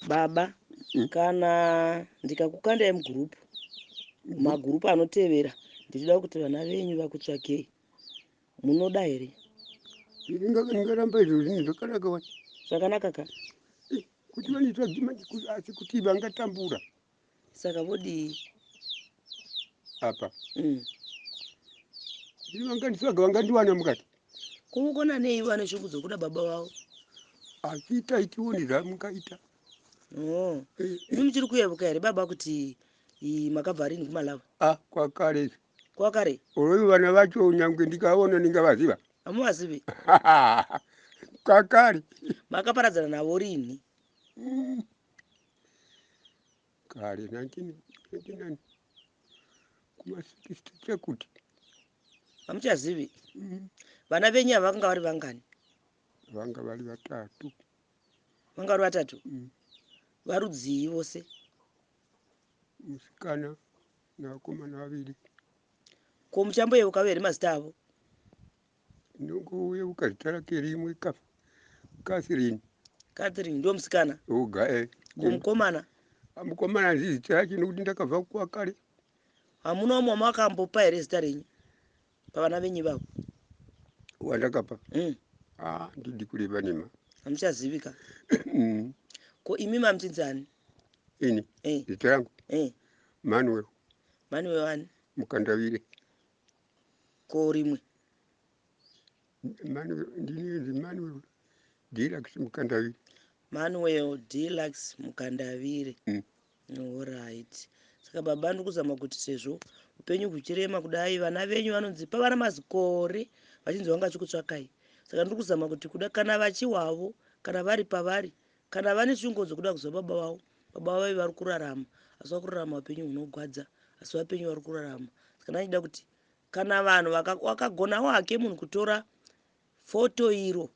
Baba, kana ndikakukandai mugurupu, magurupu anotevera, ndichida kuti vana venyu vakutsvakei, munoda here? Ndingaramba izvo zvinhu zvakanaka wani. Zvakanaka ka? Kuti vanitsvagi manje, asi kuti vangatambura. Saka vodii? Apa zvino vanganditsvaga, vangandiwana mukati. Kuvukona nei vane shungu dzokuda baba vavo? Asi itai tione zvamungaita. Oh. Imi muchiri kuyevuka here baba kuti makabva rini kuMalawi? Ah, kwakare izvi. Kwakare? Orovi vana vacho nyangwe ndikaona ndingavaziva? Hamuvazivi? Kwakare. Makaparadzana navo rini? Kare 1999 kuma 60 chekuti. Hamuchazivi? Vana venyu ava vakanga vari vangani? Vanga vari vatatu. Vanga vari vatatu? Mm. Varudzii vose? Musikana nevakomana vaviri. Ko muchamboyeukawo here mazita avo? Ndinongoyeuka zita rake rimwe, Catherine. Catherine ndiwo musikana? Oga, e. Ko mukomana? Mukomana handizi zita racho nekuti ndakabva kwakare. Hamuna umwe wamakambopa here zita renyu pavana venyu ivavo? Wandakapa? Ah, ndidi kureva nema. Hamuchazivika? Ko imi mamuchinzani? Ini? Eh. Zita rangu? Eh. Manuel. Manuel ani? Mukandavire. Ko rimwe? Manuel, ndinonzi Manuel Delax Mukandavire. Manuel Delax Mukandavire. Alright. Saka baba, ndiri kuzama kuti sezvo upenyu huchirema kudai, vana venyu vanonzi pavana mazikore vachinzi vanga vachikutsvakai. Saka ndiri kuzama kuti kuda kana vachiwavo, kana vari pavari, kana vane shungu dzokuda kuziva baba vavo, baba vavo vari kurarama, asi vari kurarama upenyu hunogwadza, asi vapenyu vari kurarama. Saka ndachida kuti kana vanhu wakagonawo hake munhu kutora foto iro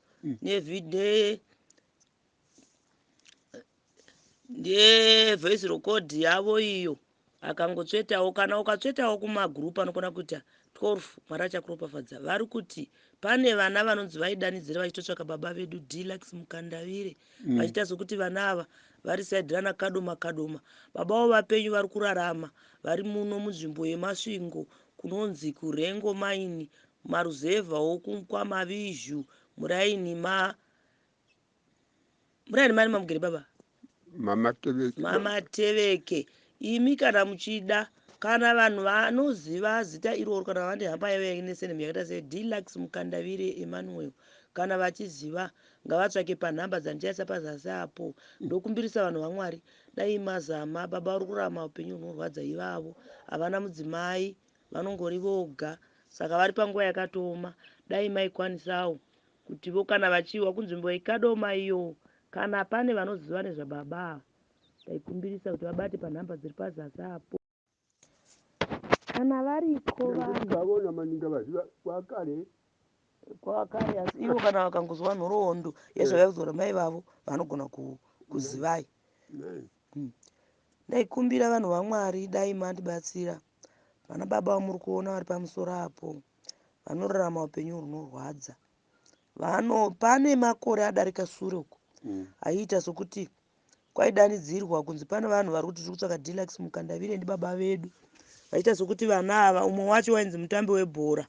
nevoice record yavo iyo, akangotsvetawo, kana ukatsvetawo kumagurupu anokona kuita 12, Mwari achakuropafadza. Vari kuti pane vana vanonzi vaidanidzira vachitotsvaka baba vedu Delax Mukandavire, vachiita sokuti vana ava vari side rana Kadoma Kadoma. Baba vavo vapenyu, vari kurarama, vari muno munzvimbo yeMasvingo, kunonzi kuRengo Mine, maruzevha wokwamavizhu, muraini ma muraini mani mamugere baba? Mamateveke. Mamateveke. Imi kana muchida, kana vanhu vanoziva zita iroro, kana vane hama yavo yaine yakaita seDelax Mukandavire Emmanuel, kana vachiziva, ngavatsvake panhamba dzandichaisa pazasi apo. Ndokumbirisa vanhu vaMwari, dai mazama. Baba vari kurarama upenyu hunorwadza ivavo, havana mudzimai, vanongori voga, saka vari panguva yakatooma. Dai maikwanisawo kutivo kana vachiwa kunzvimbo yeKadoma iyo, kana pane vanoziva nezvababa ava, ndaikumbirisa kuti vabate panhamba dziri pazasi apo kana variko vanhu. Ndikavona maninga vaziva kwakare. Kwakare, asi ivo kana vakangozwa nhoroondo yezvavaiudzwa mai vavo, vanogona kuzivai. Ndaikumbira vanhu vaMwari, dai mandibatsira. Vana baba vamuri kuona vari pamusoro apo vanorarama upenyu hunorwadza. Vano pane makore adarika sure uko, aiita sokuti kwaidanidzirwa kunzi pane vanhu vari kuti tiri kutsvaka Delax Mukandavire, ndibaba vedu. Vachiita sokuti vana ava, umwe wacho wainzi mutambi webhora.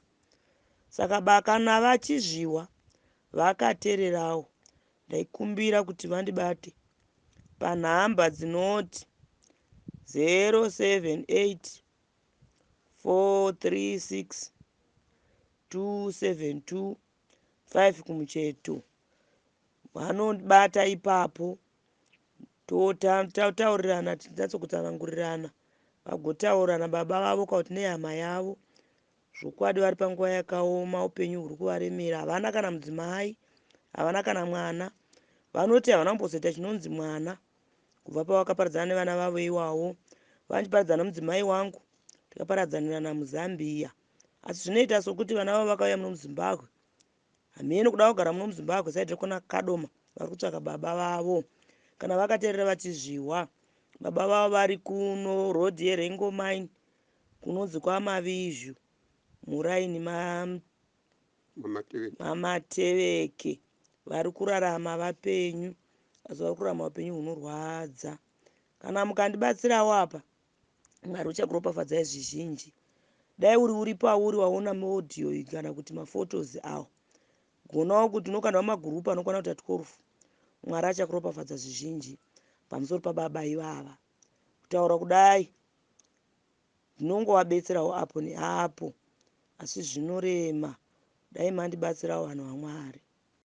Saka ba kana vachizviwa vakateererawo, ndaikumbira kuti vandibate panhamba dzinoti 078 436 272 5 kumucheto. Vanobata ipapo, totaurirana, tinyatsokutsanangurirana, vagotaura nababa vavo kana kuti nehama yavo. Zvokwadi vari panguva yakaoma, upenyu huri kuvaremera, havana kana mudzimai, havana kana mwana. Vanoti havana kumbozoita chinonzi mwana kubva pavakaparadzana nevana vavo iwawo. Vandiparadzana mudzimai wangu, takaparadzanirana muZambia, asi zvinoita sokuti vana vavo vakauya muno muZimbabwe, hameno kuda kugara muno muZimbabwe, side rekuna Kadoma. Vari kutsvaka baba vavo. Kana vakateerera vachizviwa, baba vavo vari kuno road yeRengo Mine, kunonzi kwaMavizhu, muraini Mamateveke. Mamateveke. Vari kurarama vapenyu. Asi vari kurarama upenyu hunorwadza. Kana mukandibatsirawo apa, Mwari uchakuropafadzai zvizhinji. Dai uri uri pauri waona maaudio iyi kana kuti maphotos awo, gonawo kuti unokandwa magurupu anokwana kuita 12. Mwari achakuropafadza zvizhinji pamusoro pababa ivava. Kutaura kudai, ndinongovabetserawo apo neapo, asi zvinorema. Dai mandibatsirawo, vanhu vaMwari.